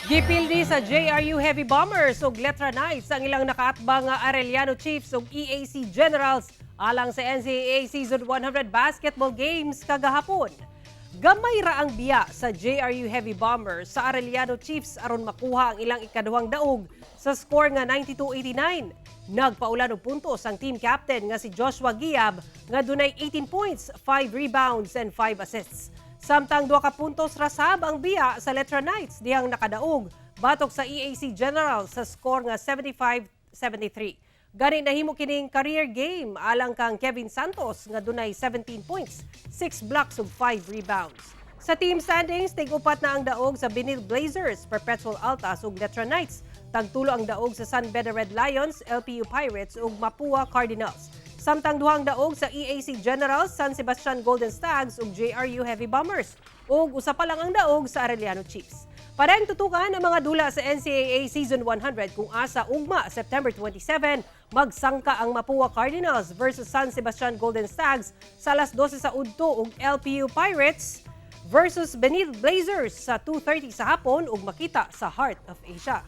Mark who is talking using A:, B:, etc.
A: Gipildi sa JRU Heavy Bombers ug Letran Knights ang ilang nakaatbang nga Arellano Chiefs ug EAC Generals alang sa NCAA Season 100 Basketball Games kagahapon. Gamay ra ang biya sa JRU Heavy Bombers sa Arellano Chiefs aron makuha ang ilang ikaduhang daog sa score nga 92-89. Nagpaulan og puntos ang team captain nga si Joshua Guiab nga dunay 18 points, 5 rebounds and 5 assists. Samtang 2 ka puntos ra sab ang biya sa Letran Knights dihang nakadaog batok sa EAC General sa score nga 75-73. Gani nahimo kining career game alang kang Kevin Santos nga dunay 17 points, 6 blocks ug 5 rebounds. Sa team standings, tig-upat na ang daog sa Benilde Blazers, Perpetual Altas ug Letran Knights. Tagtulo ang daog sa San Beda Red Lions, LPU Pirates ug Mapua Cardinals. Samtang duhang daog sa EAC Generals, San Sebastian Golden Stags ug JRU Heavy Bombers. Ug usa pa lang ang daog sa Arellano Chiefs. Padayong tutukan ang mga dula sa NCAA Season 100 kung asa ugma September 27 magsangka ang Mapua Cardinals versus San Sebastian Golden Stags sa alas 12 sa udto ug LPU Pirates versus Benilde Blazers sa 2:30 sa hapon ug makita sa Heart of Asia.